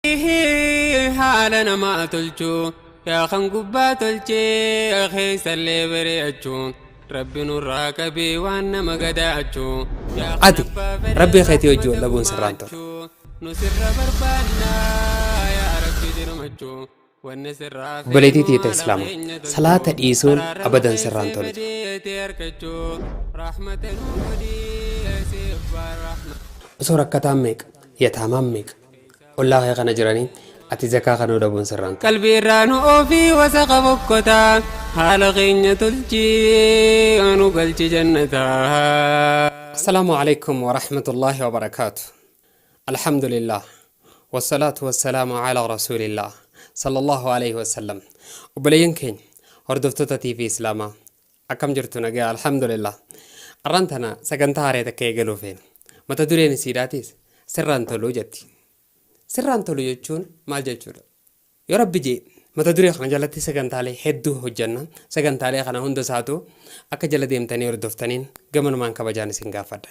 Haala namaa tolchuu yaa kan gubbaa tolchee keessallee bareechuu Rabbi nurraa qabii waan nama gadaachuu. Ati Rabbii keetii wajji wal dhabuun sirraan tolu. Nu sirra barbaannaa yaa Rabbi dirmachuu. Obboleettii tiyya ta Islaamaa, salaata dhiisuun abadan sirraan toltu. Osoo rakkataan meeqa, yataamaan meeqa ollaa kee kana jiranii ati zakaa kanuu dhabuun sirraan tolu. Qalbii irraa nu oofii wasaqa fokkotaa haala keenya tolchii nu galchi jannataa. Assalaamu alaikum warahmatullaahi wabarakaatu. Alhamdulillah Wassalaatu wassalaamu ala rasuulillah Sallallahu aleyhi wassallam. Obboleeyyan keenya hordoftoota TV Islaamaa, akkam jirtu? Nagaya? Alhamdulillah. Arraan tana sagantaa haaree takka eegaluu feena. Mata dureen isiidhaatiis sirraan toluu jetti. Sirraan tolu jechuun maal jechuudha? Yoo Rabbi je'e mata duree kana jalatti sagantaalee hedduu hojjanna. Sagantaalee kana hunda isaatu akka jala deemtanii hordoftaniin gamanumaan kabajaan isin gaafadha.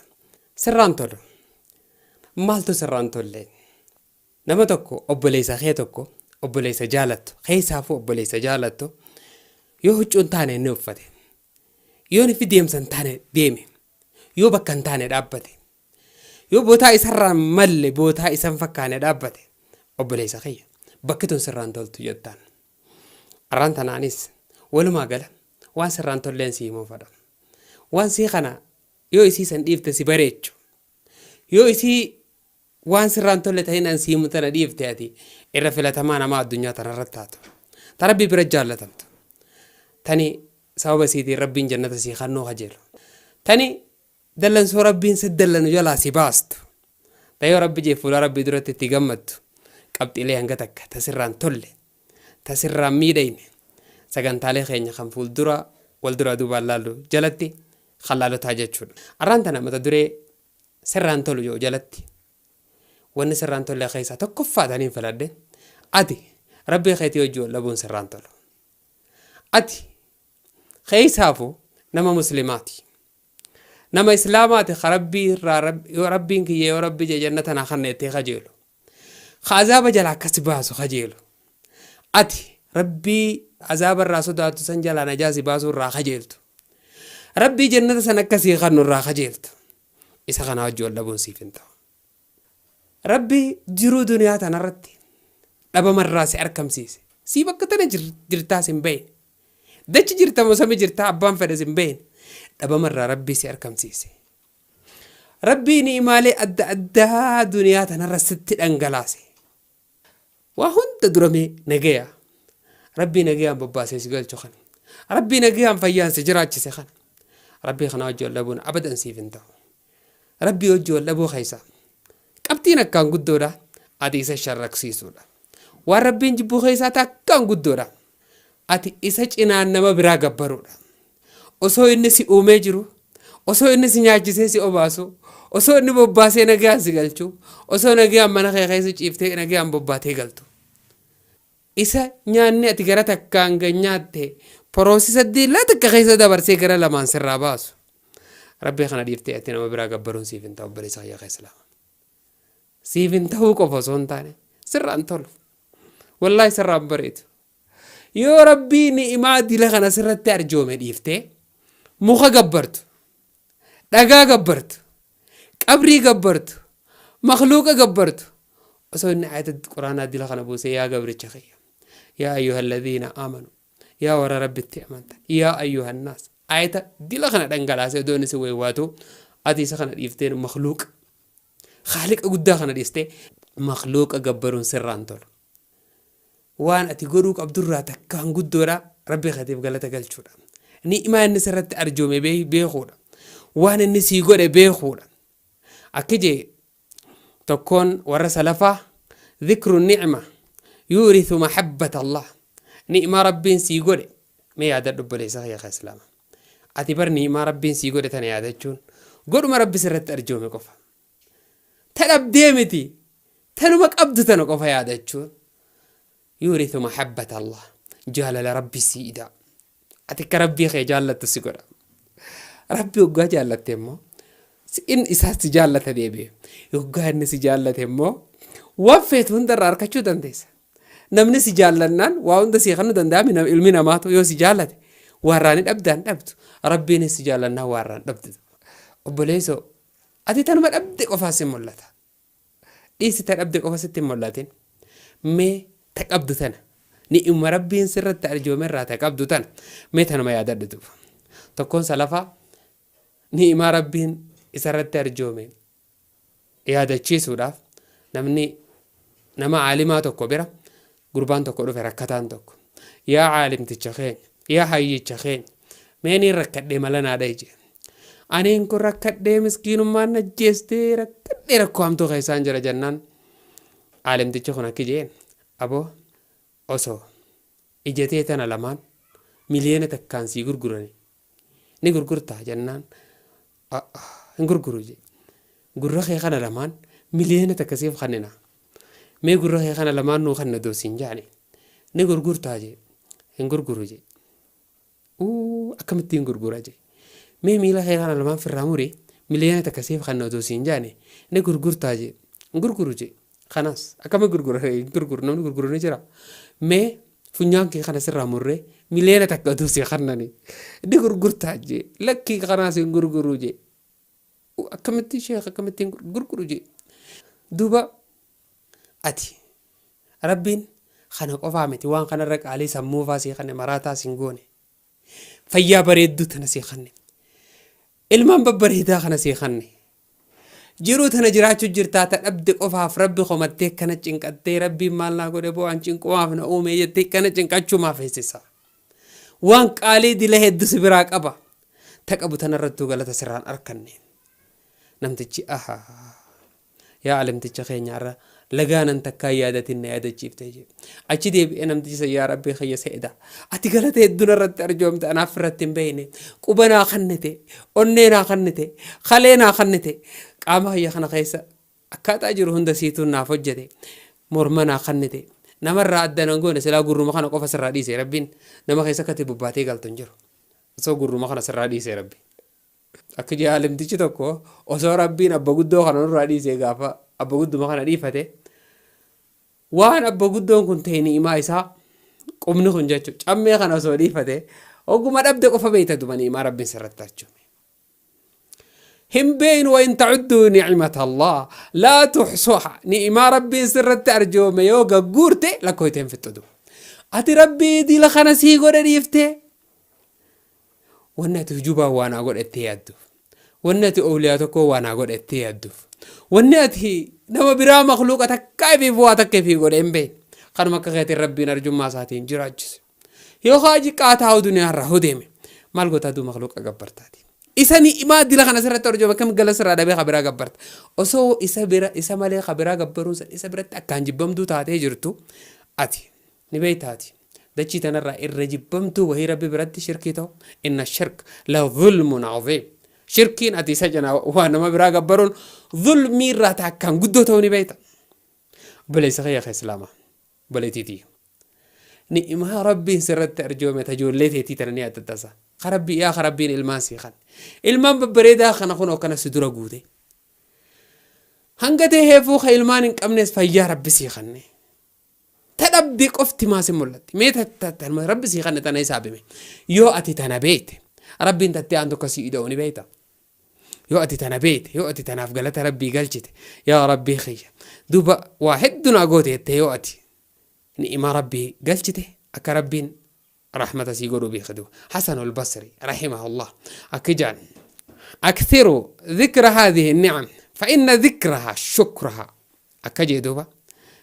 Sirraan tolu. Maaltu sirraan tolle? Nama tokko, obboleessa kee tokko, obboleessa jaalattu, keessaafuu obboleessa jaalattu, yoo huccuu hin taane inni uffate, yoo inni deemsa hin taane deeme, yoo bakka hin taane dhaabbate, yoo bootaa isarraa hin malle, bootaa isa hin fakkaane dhaabbate, obboleessa kiyya, bakki tun sirraan toltu jettaan. Arraan tana anis walumaa gala waan sirraan tolleen si himuu fedha. Waan sii kana yoo isii san dhiifte si bareechu. Yoo isii waan sirraan tolle tahin an si himu tana dhiifte ati irra filatamaa namaa addunyaa tanarra taatu. Ta Rabbii bira jaallatamtu. Tani sababa isiitiin Rabbiin jannata sii kannuu kajeelu. Tani dallansuu Rabbiin si dallanu jalaa si baastu. Ta yoo Rabbi jee fuula Rabbii duratti itti gammaddu. Qabxiilee hanga takka ta sirraan tolle, ta sirraan miidhayne, sagantaalee keenya kan fuuldura wal duraa duubaan laallu jalatti kan laallu ta'a jechuudha. Arraan tana mata duree sirraan tolu jedhu jalatti wanni sirraan tolle keessaa tokkoffaa taniin filadhe, ati Rabbii keetii wajji wal dhabuun sirraan tolu. Ati keessaafu nama Muslimaati. Nama Islaamaati ka Rabbii irraa yoo Rabbiin kiyya yoo Rabbi jee jannata naa kanna jettee kajeelu. Ka azaaba jalaa akka si baasu kajeelu. Ati Rabbii azaaba irraa sodaattu san jalaa najaa si baasuu irraa kajeeltu. Rabbii jannata san akka sii kannu irraa kajeeltu. Isa kanaa wajji wal dhabuun siif hin ta'u. Rabbi jiruu duniyaa tanarratti dhabamarraa si arkamsiise. Sii bakka tana jirtaas hin beeyne. Dachi jirta moo sami jirtaa abbaan fedhes hin beeyne. Dhabamarraa Rabbii si arkamsiise. Rabbii ni'imaalee adda addaa duniyaa tanarra sitti dhangalaase. Waa hunda dura mee nagaya. Rabbii nagayaan bobbaasee si galchu kana. Rabbii nagayaan fayyaan si jiraachise kana. Rabbii kana wajji wal dhabuun abadan siif hin ta'u. Rabbii wajji wal dhabuu keessa qabxiin akkaan guddoodha, ati isa sharraksiisuudha. Waan Rabbiin jibbuu keessaa ta akkaan guddoodha, ati isa cinaan nama biraa gabbaruudha. Osoo inni si uumee jiru, osoo inni si nyaachisee si obaasu, osoo inni bobbaasee nagayaan si galchu, osoo nagayaan mana kee keessa ciiftee nagayaan bobbaatee galtu. Isa nyaanni ati gara takkaan gad nyaatte poroosisa diillaa takka keessa dabarsee gara lamaan sirraa baasu. Rabbii kana dhiiftee ati nama biraa gabbaruun siif hin ta'u, obboleessa kiyya ka Islaamaa. Siif hin ta'uu qofa osoo hin taane sirraan tolu. Wallaahi sirraan bareedu. Yoo Rabbii ni'imaa dila kana sirratti arjoome dhiiftee muka gabbartu, dhagaa gabbartu, qabrii gabbartu, makhluuqa gabbartu, osoo inni ayata Quraanaa dila kana buusee, yaa gabricha kiyya, yaa ayyuhalladhiina aamanu, yaa warra Rabbitti amantan, yaa ayyuhannaas, ayata dila kana dhangalaasee odoo inni si waywaatu ati isa kana dhiiftee makhluuqa Khaaliqa guddaa kana dhiistee makhluuqa gabbaruun sirraan tolu. Waan ati godhuu qabdurraa takkaan guddoodha Rabbii keetiif galata galchuudha. Ni'imaa inni sirratti arjoome beekuudha. Waan inni sii godhe beekuudha. Akki jee tokkoon warra salafaa, dhikru ni'ma yuurithu mahabbata Allah. Ni'imaa Rabbiin sii godhe mee yaadadhu, obboleessa kiyya ka Islaama. Ati bar ni'imaa Rabbiin sii godhe tana yaadachuun godhuma Rabbi sirratti arjoome qofa. Ta dhabdee miti, tanuma qabdu tana qofa yaadachuun yuurithu mahabbata Allah, jaalala Rabbi sii idaa. Ati akka Rabbii kee jaallattu si godha. Rabbi hoggaa jaallatte immoo in isaas si jaallata deebi'e. Hoggaa inni si jaallate immoo Waan feetu hundarraa arkachuu dandeessa. Namni si jaallannaan waa hunda sii kennuu danda'a. Ilmi namaatu yoo si jaallate waarraa ni dhabdaan dhabdu. Rabbiinis si jaallannaan waarraa hin dhabdu. Obboleessoo, ati tanuma dhabde qofaa si mul'ata. Dhiisi, ta dhabde qofa sitti hin mul'atin. Mee ta qabdu tana, ni'ima Rabbiin sirratti arjoome irraa ta qabdu tana, mee tanuma yaadadhu duuba. Tokkoon salafaa ni'imaa Rabbiin isarratti arjoome yaadachiisuudhaaf namni nama caalimaa tokko bira gurbaan tokko dhufe, rakkataan tokko. "Yaa caalimticha keenya, yaa hayyicha keenya, mee niin rakkadhee mala naa dhahi," jee. "Aniin kun rakkadhee, miskiinummaan najjeestee, rakkadhee, rakkoo hamtuu keessaan jira," jennaan caalimtichi kun akki jeen: "Aboo, osoo ijatee tana lamaan 1 miliyoona sii gurgurani ni gurgurtaa?" jennaan, "Hin gurguru," jee. "Gurra kee kana lamaan 1 miliyoona siif kannina, mee gurra kee kana lamaan nuu kanna doosiin jaani ni gurgurtaa?" jee. "Hin gurguru," jee. "Akkamittiin gurgura?" jee. "Mee miila kee kana lamaan firraa muri, 1 miliyoona siif kanna doosiin jaani ni gurgurtaa?" jee. "Hin gurguru," jee. Kanaas akkami gurgura? Hin gurguru. Namni gurguru ni jira? "Mee funyaan kee kana sirraa murree 1 miliyoona oduu sii kannani ni gurgurtaa?" jee. "Lakkii, kanaas hin gurguru," jee. "Akkamitti sheekh, akkamittiin gurguru?" jee. Duuba ati Rabbiin kana qofaa miti, waan kanarra qaalii sammuu faa sii kanne, maraataa siin goone, fayyaa bareedduu tana sii kanne, ilmaan babbareedaa kana sii kanne, jiruu tana jiraachuu jirtaa. Ta dhabde qofaaf Rabbi komattee kana cinqattee, "Rabbiin maal naa godhe boo, an cinqumaaf na uume," jettee kana cinqachuumaaf feesisa. Waan qaalii dila hedduu si biraa qaba. Ta qabu tanarrattuu galata sirraan arkanne. Namtichi, "Ahaa, yaa alimticha keenya, irra lagaanan takkaa yaadatin na yaadachiifte," jee. Achi deebi'ee namtichi san, "Yaa Rabbii kiyya, se'eda ati galata hedduu narratti arjoomte anaaf irratti hin beekne. Quba naa kannite, onnee naa kannite, kalee naa kannite, qaama kiyya kana keessa akkaataa jiru hunda siituun naaf hojjete, morma naa kannite, namarraa adda nan goone. Silaa gurruma kana qofa sirraa dhiise Rabbiin, nama keessa akkatti bobbaatee galtu hin jiru osoo gurruma kana sirraa dhiise Rabbi." Akka jaalimtichi tokko, osoo Rabbiin abba guddoo kana nurraa dhiise, gaafa abba gudduma kana dhiifate, waan abba guddoon kun ta'e ni'imaa isaa qubni kun jechuudha, cammee kana osoo dhiifate. Oguma dhabde qofa beeyta duma ni'imaa Rabbiin sirratti arjoome. Hin beeynu. وإن تعدوا نعمة الله لا تحصوها. Ni'imaa Rabbiin sirratti arjoome yoo gagguurte lakkooyteen fixxudu. Ati Rabbii dila kana sii godhe dhiiftee, wanni ati hujubaa waa naa godhettee yaadduuf, wanni ati ooliyaa tokko waa naa godhettee yaadduuf, wanni ati nama biraa makluuqa takkaa ifiif waa takka ifii godhe hin beekne, kanuma akka keetiin Rabbiin arjummaa isaatiin jiraachise. Yoo haaji qaataa duniyaarraa hodeeme maal gootaa? Duu makluuqa gabbartaati. Isa ni'imaa dila kana sirratti arjoome kam gala sirraa dhabee ka biraa gabbarta? Osoo isa bira isa malee ka biraa gabbaruun san isa biratti akkaan jibbamtuu taatee jirtu, ati ni beeytaati. Dachii tanarraa irra jibbamtuu wahii Rabbi biratti shirkii ta'u. إن الشرك لظلم عظيم. Shirkiin, ati isa cinaa waa nama biraa gabbaruun, zulmii irraa akkaan guddoo ta'uu ni beeyta. Obboleessa kiyya ka Islaamaa, obboleettiitii, ni'imaa Rabbiin sirratti arjoome ta ijoollee teetii tana ni addaddasa. Ka Rabbii yaa ka Rabbiin ilmaan sii kan ilmaan babbareedaa kana kun akkana si dura guute, hanga ta'e heefuu ka ilmaan hin qabnes fayyaa Rabbi sii kanne. Ta dhabde qofti maa si mul'atti? Mee Rabbi sii kanne tana isaa bime. Yoo ati tana beekte, Rabbiin tattee aan tokko sii ida'u ni beekta. Yoo ati tana beekte, yoo ati tanaaf galata Rabbii galchite, "Yaa Rabbii kiyya, duuba waa hedduu naa goote," jettee yoo ati ni'imaa Rabbii galchite, akka Rabbiin rahmata sii godhuu beektu. Hasan al-Basri رحمه الله akki jaan: "أكثروا ذكر هذه النعم فإن ذكرها شكرها." Akka jee duuba,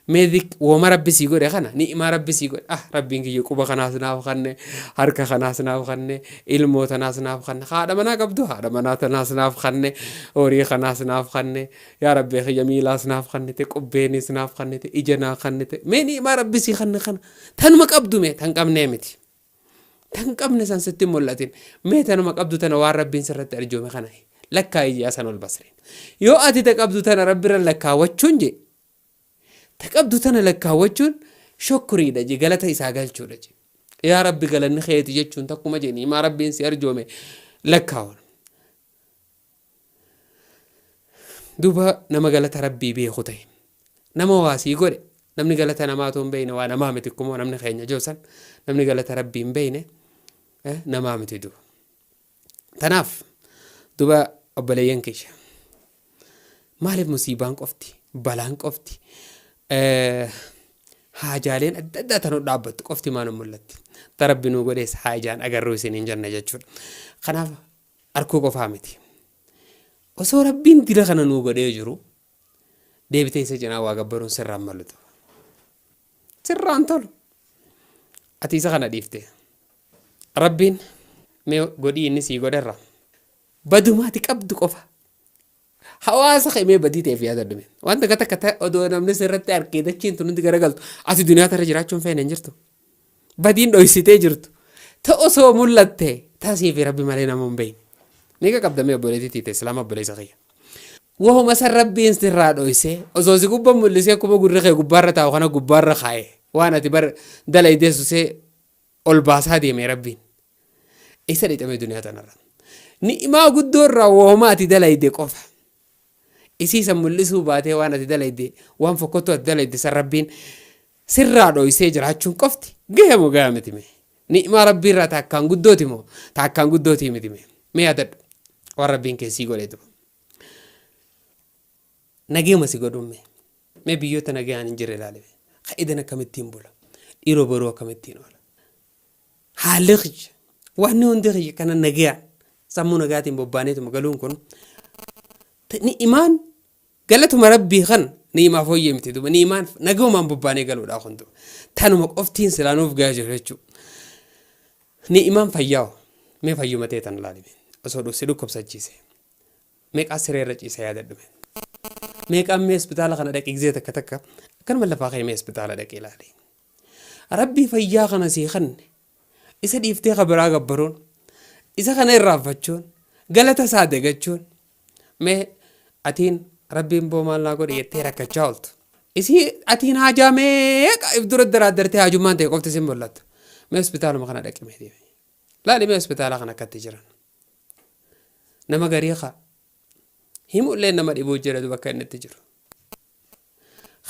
mee wooma Rabbi sii godhe kana, ni'imaa Rabbi sii godhe, "Ah, Rabbiin kiyya quba kanaas naaf kanne, harka kanaas naaf kanne, ilmoo tanaas naaf kanne, haadha manaa qabdu, haadha manaa tanaas naaf kanne, horii kanaas naaf kanne, yaa Rabbi kiyya, miilaas naaf kannite, qubbeenis naaf kannite, ija naa kannite." Mee ni'imaa Rabbi sii kanne kana tanuma qabdu, mee tan qabnee miti, tan qabne san sitti hin mul'atin, mee tanuma qabdu tana, waan Rabbiin sirratti arjoome kana lakkaa'ii jee Hasan ol Basriin. Yoo ati ta qabdu tana Rabbirra lakkaawwachuun jee, ta qabdu tana lakkaawwachuun shukriidha jee, galata isaa galchuudha jee. "Yaa Rabbi, galanni keeti," jechuun takkuma jee ni'imaa Rabbiin si arjoome lakkaawan. Duuba nama galata Rabbii beeku ta'e. Nama waa sii godhe namni galata namaatu hin beeyne waa namaa miti akkumoo namni keenya jiru san namni galata rabbii hin beeyne namaa miti duuba. Tanaaf duba obboleeyyan kiyya maaliif musiibaan qofti balaan qofti haajaaleen adda addaa tanu dhaabbattu qofti maa nu mul'atti ta rabbi nuu godhees haa ijaan agarruu isiniin jenna jechuudha. Kanaaf arkuu qofaa miti. Osoo rabbiin dila kana nuu godhee jiru deebitee isa cinaa waa gabbaruun sirraan malu duuba. Sirraan tolu. Ati isa kana dhiifte. Rabbiin mee godhii inni sii godherra. Baduma ati qabdu qofa. Hawaasa kee mee badii ta'eef yaadadhu mee. Waan takka takka ta odoo namni sirratti arkee dachiin tun hundi garagaltu ati duniyaa tana jiraachuu hin feene hin jirtu. Badiin dhoysitee jirtu. Ta osoo mul'atte ta sii fi rabbi malee nama hin beekne. Meeqa qabda mee obboleettii tiite islaama obboleessa kiyya. Wahuma san rabbiin sirraa dhoysee osoo si gubba mul'isee akkuma gurri kee gubbaarra taa'u kana gubbaarra kaa'e waan ati bar dalaydees usee ol baasaa deeme rabbiin. Eessa dhexame duniyaa tanarra. Ni'imaa guddoo irraa wahuma ati dalayde qofa. Isii san mul'isuu baatee waan ati dalayde waan fokkottuu ati dalayde san rabbiin sirraa dhoysee jiraachuun qofti gahe moo gahaa miti mee. Ni'imaa rabbii irraa ta akkaan guddooti moo ta akkaan guddootii miti mee. Mee yaadadhu waan rabbiin kee sii godhe duba. Nagayuma si godhuun mee. Mee biyyoota nagayaan hin jirre ilaali mee. Ka idan akkamittiin bula. Dhiiroo boruu akkamittiin oola. Haalli kiyya wanni hundi kiyya kana nagayaan sammuu nagaatiin bobbaaneetuma galuun kun ni'imaan galatuma rabbii kan ni'imaa fooyyee miti duba ni'imaan nagayumaan bobbaanee galuudha kun duba tanuma qoftiin silaa nuuf gahaa jiru jechuudha. Ni'imaan fayyaa mee fayyuma ta'e tan ilaali mee osoo si dhukkubsachiise Meeqaa siree irra ciisa yaadadhu mee. Meeqaan mee hospitaala kana dhaqi gizee takka takka akkanuma lafaa ka'e mee hospitaala dhaqi ilaali. Rabbii fayyaa kana sii kanne isa dhiiftee ka biraa gabbaruun isa kana irraanfachuun galata isaa dagachuun mee atiin rabbiin boo maal naa godhe jettee rakkachaa ooltu. Isii atiin haajaa meeqa if dura daraaddartee haajummaan ta'e qofti sin mul'attu. Mee hospitaaluma kana dhaqi mee deemi. Laali mee hospitaala kana akkatti jiran. Nama garii ka himullee nama dhibuu jira duba akka inni itti jiru.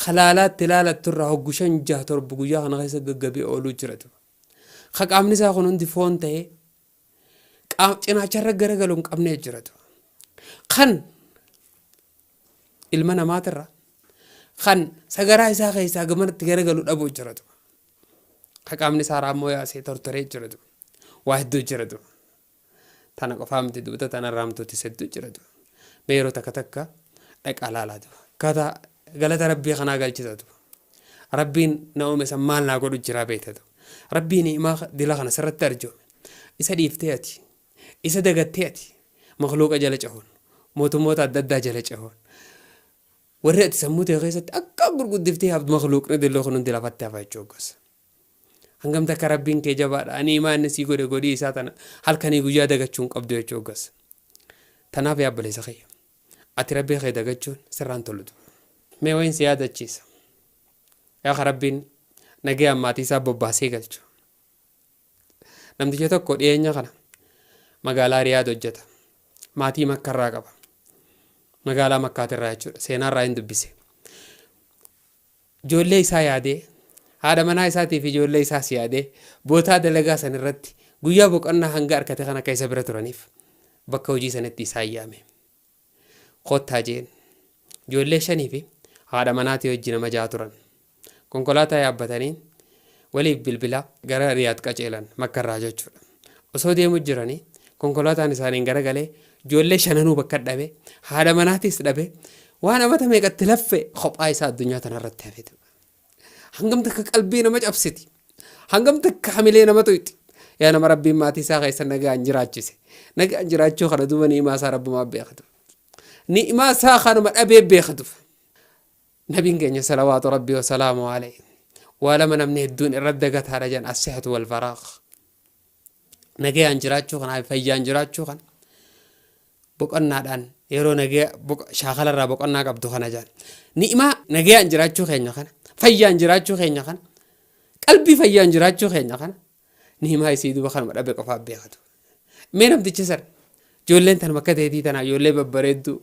Ka laalaatti laalattu irraa hoggu shan jaha torba guyyaa kana keessa gaggabee ooluu jira duba. Ka qaamni isaa kun hundi foon ta'ee cinaacharra garagalu hin qabnee jira duba. Kan ilma namaatirra kan sagaraa isaa keessaa gamanatti garagalu dhabuu jira duba. Ka qaamni isaa raammoo yaasee tortoree jira duba. Waa hedduu jira duba. Tana qofaa miti duuta tana raamtuutis hedduu jira duba. Mee yeroo takka takka dhaqaa laalaa duba. Akkaataa galata rabbii kanaa galchita duba. Rabbiin na uume san maal naa godhu jiraa beekta duba. Rabbii ni'imaa dila kana sirratti arjoome. Isa dhiiftee ati. Isa dagattee ati. Makluuqa jala cehuun. Mootummoota adda addaa jala cehuun. Warri ati sammuu tee keessatti akka gurguddiftee haftu makluuqni dilloo kun hundi lafatti hafa jechuu gosa. Hangam takka Rabbiin kee jabaadha. Ani imaa inni sii godhe godhii isaa tana halkanii guyyaa dagachuu hin qabdu jechuu hoggas. Tanaaf yaa obboleessa kiyya. Ati Rabbii kee dagachuun sirraan tolu duba. Mee wayin si yaadachiisa. Yaa ka Rabbiin nagayaan maatii isaa bobbaasee galchu. Namticha tokko dhiyeenya kana magaalaa Riyaad hojjeta. Maatii Makkarraa qaba. Magaalaa Makkaatirraa jechuudha. Seenaarraa hin dubbise. Ijoollee isaa yaadee, haadha manaa isaatii fi ijoollee isaas yaadee, bootaa dalagaa san irratti guyyaa boqonnaa hanga arkate kan akka isa bira turaniif bakka hojii sanitti isaan yaame. Koottaa jeen. Ijoollee shanii fi haadha manaatii wajji nama jaha turan. Konkolaataa yaabbatanii waliif bilbilaa gara Riyaad qaceelan, Makkarraa jechuudha. Osoo deemu jiranii konkolaataan isaaniin garagalee ijoollee shananuu bakka dhabe, haadha manaatis dhabe, waan amata meeqatti laffe kophaa isaa addunyaa tanarratti hafe. Hangam takka qalbii nama cabsiti. Hangam takka hamilee nama tuyxi. Yaa nama rabbiin maatii isaa keessa nagaan jiraachise. Nagaan jiraachuu kana duuba ni'imaa isaa rabbumaa beekatu. Ni'imaa isaa kanuma dhabee beekatu. Nabiin keenya salawaatu rabbii wasalaamu alayhi. Waa lama namni hedduun irra dagataadha jedhan as-sihatu wal faraaq. Nagayaan jiraachuu kanaa fi fayyaan jiraachuu kana boqonnaadhaan yeroo nagaya shaakala irraa boqonnaa qabdu kana jedhan. Ni'imaa nagayaan jiraachuu keenya kana fayyaan jiraachuu keenya kana qalbii fayyaan jiraachuu keenya kana ni'imaa isii duuba kanuma dhabe qofaaf beekatu. Mee namtichi san ijoolleen tanuma akka teetii tanaa ijoollee babbareedduu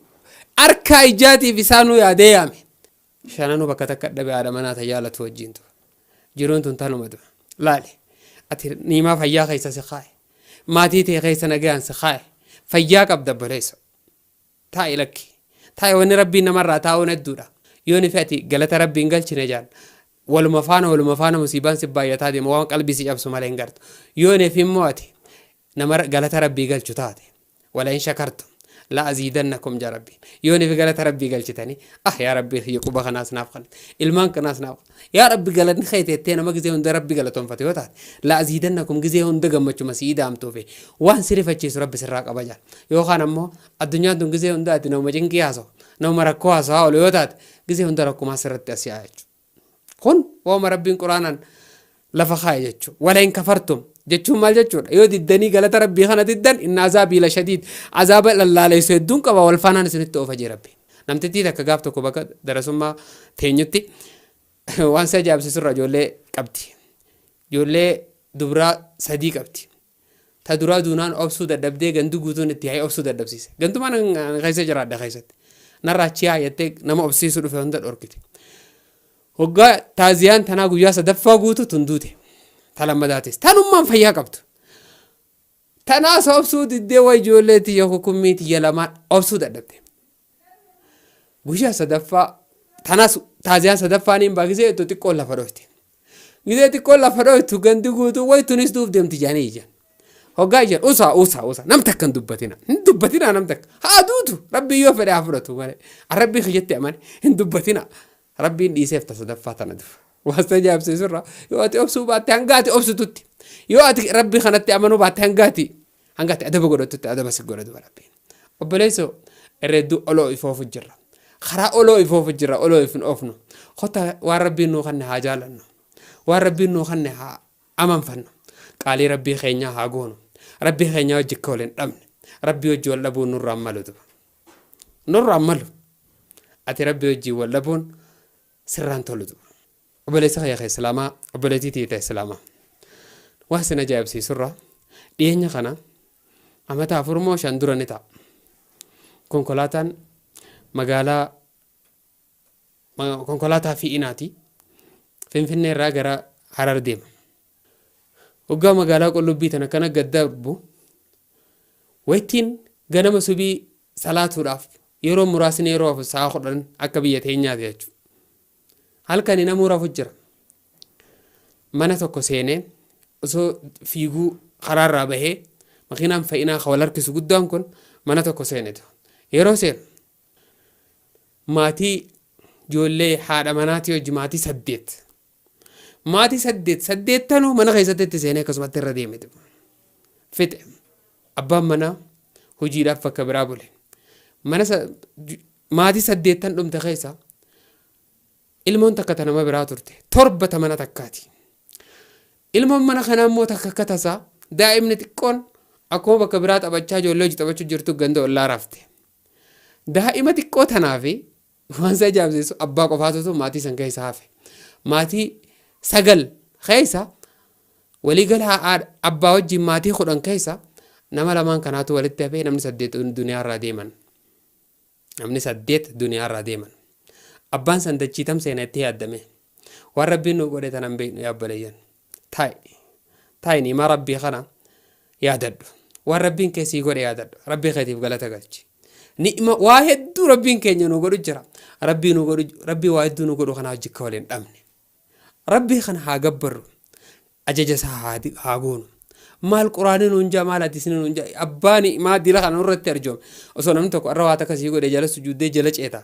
harkaa ijaatiif isaanuu yaadee yaame. Shananuu bakka takka dhabe haadha manaa ta jaalatu wajjiin tu. Jiruun tun tanuma du'a. Laali. Ati niimaa fayyaa keessa si kaaye. Maatii tee keessa nagayaan si kaaye. Fayyaa qabda obboleessa. Taa'i lakki. Taa'i wanni Rabbiin namarraa taa'uun hedduudha. Yoo nifi ati galata Rabbii hin galchine jaan waluma faana waluma faana musiibaan si baay'ataa deema waan qalbii si cabsu malee hin gartu. Yoo nifi immoo ati nama galata Rabbii galchu taate wala in shakartum la aziidannakum ja Rabbiin. Yoo nifi galata Rabbii galchitanii ah yaa Rabbii kiyya quba kanaas naaf kanne ilmaan kanaas naaf yaa Rabbi galanni kee teettee nama gizee hunda Rabbi galatoonfate yoo taate la aziidannakum gizee hunda gammachuma si idaamtuufi waan si rifachiisu Rabbi sirraa qaba jaan. Yookaan ammoo addunyaan tun gizee hunda ati namuma cinqii haasawu, namuma rakkoo haasawaa oolu yoo taate gizee hunda rakkumaa sirratti as yaa'a jechuudha. Kun waanuma Rabbiin Qur'aanaan lafa kaa'e jechuudha. Wala in kafartum jechuun maal jechuudha? Yoo diddanii galata Rabbii kana diddan inna azaabii la shadiid. Azaaba lallaalessu hedduun qaba wal faanaan isinitti oofa jee Rabbi. Namtittii takka gaaf tokko bakka darasummaa teenyutti waan si ajaa'ibsiisu irraa ijoollee qabdi. Ijoollee dubraa sadii qabdi. Ta duraa duunaan obsuu dadhabdee gandi guutuun itti yaa'ee obsuu dadhabsiise. Gantumaan an keessa jiraadha keessatti. Narraa achi yaa jettee nama obsiisuu dhufe hunda dhorkite. Hoggaa taaziyaan tanaa guyyaa sadaffaa guutu tun duute. Ta lammadaatis. Tanummaan fayyaa qabdu. Tanaas obsuu diddee way ijoollee tiyya kukummii tiyya lamaan obsuu dadhabde. Guyyaa sadaffaa tanaas taaziyaan sadaffaan hin baa gisee itti xiqqoon lafa dhoyte. Gisee xiqqoon lafa dhoytu gandi guutuu way tunis duuf deemti jedhanii iyyan. Hoggaa iyyan usaa usaa usaa nam takka hin dubbatina. Hin dubbatina nam takka. Haa duutu rabbii yoo fedhe haa fudhatu malee. Rabbii kiyyatti amane hin dubbatina. Rabbiin dhiiseef ta sadaffaa tana dufa. Waan si ajaa'ibsiisu irraa yoo ati obsuu baatte hanga ati obsitutti yoo ati rabbii kanatti amanuu baatte hanga ati hanga ati adaba godhattutti adaba si godha duba rabbiin. Obboleessoo irra hedduu oloo ifoofu jirra. Karaa oloo ifoofu jirra oloo if hin oofnu. Kottaa waan rabbiin nuu kanne haa jaalannu. Waan rabbiin nuu kanne haa amanfannu. Qaalii rabbii keenyaa haa goonu. Rabbii keenyaa wajji akka wal hin dhabne. Rabbii wajji wal dhabuun nurraan malu duba. Nurraan malu. Ati rabbii wajjiin wal dhabuun sirraan tolu duba. Obboleessa kiyya ka Islaamaa, obboleettii tiyya ta Islaamaa. Waan isin ajaa'ibsiisurra dhiyeenya kana amata 4 moo 5 dura ni ta'a. Konkolaataan magaalaa konkolaataa fi'inaati. Finfinnee irraa gara Harar deema. Hoggaa magaalaa Qullubbii tana kana gad darbu waytiin ganama subii salaatuudhaaf yeroo muraasni yeroo hafu sa'a 10 akka biyya teenyaati jechuudha. Halkani namuu rafu jira. Mana tokko seenee osoo fiiguu karaarraa bahee makiinaan fe'inaa ka wal harkisu guddaan kun mana tokko seenetu. Yeroo seenu maatii ijoollee haadha manaatii hojii maatii saddeet. Maatii saddeet saddeettanuu mana keessatti itti seenee akkasumatti irra deemetu. Fixe. Abbaan manaa hojiidhaaf bakka biraa bule. Mana maatii saddeettan dhumte keessa ilmoon takka ta nama biraa turte. Torba ta mana takkaati. Ilmoon mana kanaa immoo takka akka tasaa daa'imni xiqqoon akkuma bakka biraa taphachaa ijoollee hojii taphachuu jirtu ganda ollaa rafte. Daa'ima xiqqoo tanaa fi waan si ajaa'ibsiisu abbaa qofaatutu maatii san keessa hafe. Maatii sagal keessa waliigala abbaa wajjin maatii 10 keessa nama lamaan kanaatu walitti hafee namni saddeet duniyaarraa deeman. Namni saddeet duniyaarraa deeman. Abbaan san dachii tam seena itti yaaddame. Waan Rabbiin nuu godhe tana hin beeknu yaa obboleeyyan. Taa'i. Taa'i ni'imaa Rabbii kana yaadadhu. Waan Rabbiin kee sii godhe yaadadhu. Rabbii keetiif galata galchi. Ni'ima waa hedduu Rabbiin keenya nuu godhu jira. Rabbii nuu godhu Rabbii waa hedduu nuu godhu kanaa hojii akka waliin dhabne. Rabbii kana haa gabbarru. Ajaja isaa haa goonu. Maal quraanni nuun jaa maal hadiisni nuun jaa abbaa ni'imaa dila kana nurratti arjoome. Osoo namni tokko arra waa takka sii godhe jala sujuuddee jala ceeta.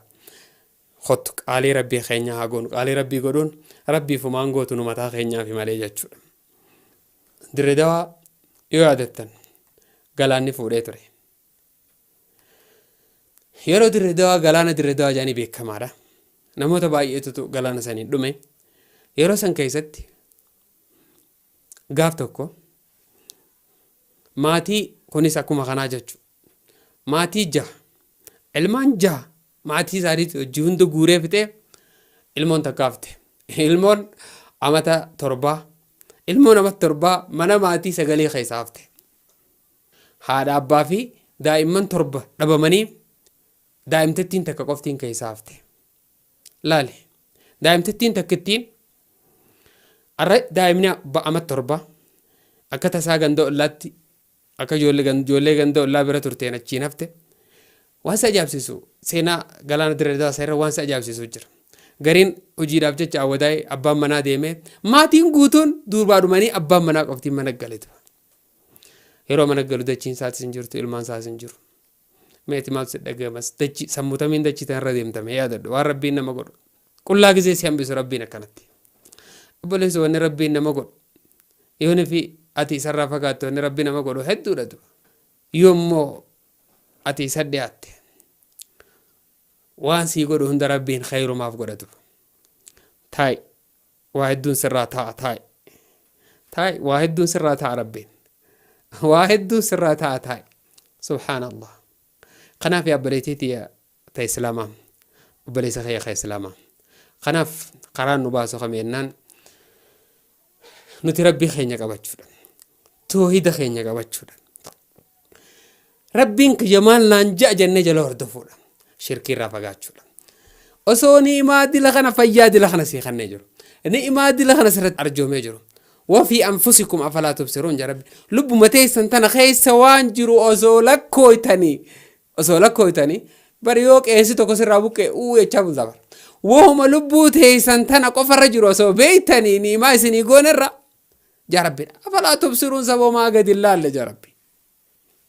Kottu qaalii Rabbii keenyaa haa goonu. Qaalii Rabbii godhuun Rabbiif homaan gootu nu mataa keenyaafi malee jechuudha. Dirre Dawaa yoo yaadattan galaanni fuudhee ture. Yeroo Dirre Dawaa galaana Dirre Dawaa jedhanii beekamaadha. Namoota baay'eetutu galaana saniin dhume. Yeroo san keessatti gaaf tokko maatii kunis akkuma kanaa jechuudha. Maatii jaha ilmaan jaha maatii isaaniitti hojii hunda guuree fixee ilmoon takka hafte. Ilmoon amata torbaa ilmoon amata torbaa mana maatii sagalee keessa hafte. Haadha abbaa fi daa'imman torba dhabamanii daa'imtittiin takka qoftiin keessa hafte. Laali. Daa'imtittiin takkittiin arra daa'imni ba'ama 7 akka tasaa ganda ollaatti akka ijoollee ganda ollaa bira turteen achiin hafte. Waan si ajaa'ibsiisu seenaa galaana dirree dawaa irra waan si ajaa'ibsiisu jira. Gariin hojiidhaaf jecha awwadaa'ee abbaan manaa deemee maatiin guutuun durbaa dhumanii abbaan manaa qoftiin mana galetu. Yeroo mana galu dachiin isaatis hin jirtu, ilmaan isaas hin jiru. Meeti maaltu si dhagahamas? Dachii sammutamiin dachii tanarra deemtame yaadadhu waan Rabbiin nama godhu. Qullaa gizee si hambisu Rabbiin akkanatti. Obboleessi, wanni Rabbiin nama godhu yooni fi ati isarraa fagaattu, wanni Rabbi nama godhu hedduudha duba. Yoommoo ati isa dhiyaatte waan sii godhu hunda Rabbiin khayrumaaf godhatu. Taa'i, waa hedduun sirraa taa'a. Taa'i, taa'i, waa hedduun sirraa taa'a. Rabbiin waa hedduun sirraa taa'a, taa'i. Subhaanallah. Kanaaf yaa obboleettii tiyya ta Islaamaa, obboleessa kiyya ka Islaamaa, kanaaf karaan nu baasu kami jennaan, nuti Rabbii keenya qabachuudha, toohida keenya qabachuudha, Rabbiin kiyya maal naan ja'a jennee jala hordofuudha, shirkii irraa fagaachuudha. Osoo ni'imaa dila kana, fayyaa dila kana sii kennee jiru, ni'imaa dila kana sirratti arjoomee jiru, وفي أنفسكم أفلا تبصرون ja Rabbi, lubbuma teessan tana keessa waan jiru osoo lakkooytanii, osoo lakkooytanii bari, yoo qeensi tokko sirraa buqqee uu jechaa bultaa bara. Wahuma lubbuu teessan tana qofarra jiru osoo beeytanii, ni'imaa isinii goonerra ja Rabbi, أفلا تبصرون, saboomaa gadi hin laalle ja Rabbi.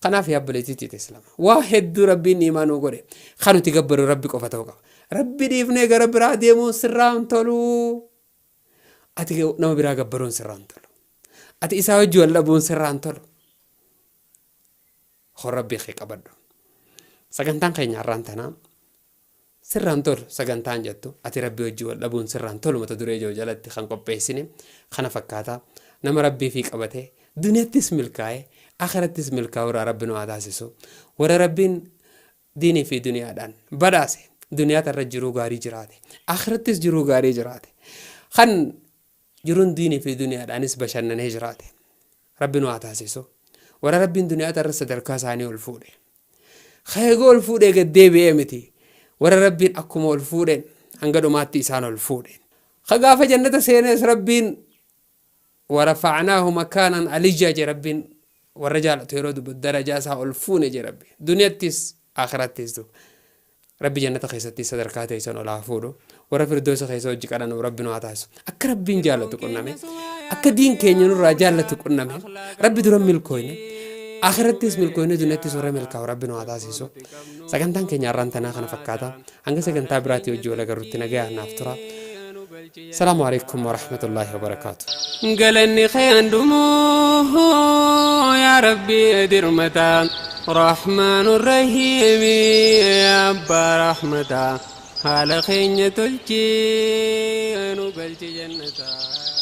Kanaaf yaa obboleettii Islaama, waa hedduu Rabbiin ni'imaa nuu godhe. Kan nuti gabbaru Rabbi qofa ta'uu qaba. Rabbi dhiifnee gara biraa deemuun sirraa hin tolu. Ati nama biraa gabbaruun sirraa hin tolu. Ati isaa wajji wal dhabuun sirraa hin tolu. Hor Rabbii kee qabadhu. Sagantaan keenya har'aan tanaa sirraan tolu sagantaan jettu ati Rabbii wajji wal dhabuun sirraan tolu mata duree jiru jalatti kan qopheessine kana fakkaata. Nama Rabbii fi qabatee duniyattis milkaa'ee akhirattis milkaa'uu irraa Rabbi nu haa taasisu. Warra Rabbiin diinii fi duniyaadhaan badhaase, duniyaa irra jiruu gaarii jiraate, akhirattis jiruu gaarii jiraate, kan jiruun diinii fi duniyaadhaanis bashannanee jiraate Rabbi nu haa taasisu. Warra Rabbiin duniyaa irra sadarkaa isaanii ol fuudhe, kaygoo ol fuudhee gad deebi'ee miti, warra Rabbiin akkuma ol fuudheen hanga dhumaatti isaan ol fuudhe, ka gaafa jannata seenees Rabbiin ورفعناه مكانا عليا je Rabbiin warra jaalatu yeroo dubbatu, darajaa isaa ol fuune je Rabbi. Duniyattis akhirattis duba Rabbi jannata keessatti sadarkaa ta'e san ol haa fuudhu. Warra firdoosa keessa hojii qadhanu Rabbi nu haa taasisu. Akka Rabbiin jaallatu qunname, akka diin keenya nurraa jaallatu qunname, Rabbi dura milkooyne, akhirattis milkooyne, duniyattis warra milkaa'u Rabbi nu haa taasisu. Sagantaan keenya har'aan tanaa kana fakkaata. Hanga sagantaa biraatti hojii wal agarrutti nagayaa naaf tura. السلام عليكم ورحمة الله وبركاته. Galanni kee hundumuu yaa Rabbi dirmata, Rahmaan Rahiimi, abbaa rahmata, haala keenya tolchee nu galchi jannataa.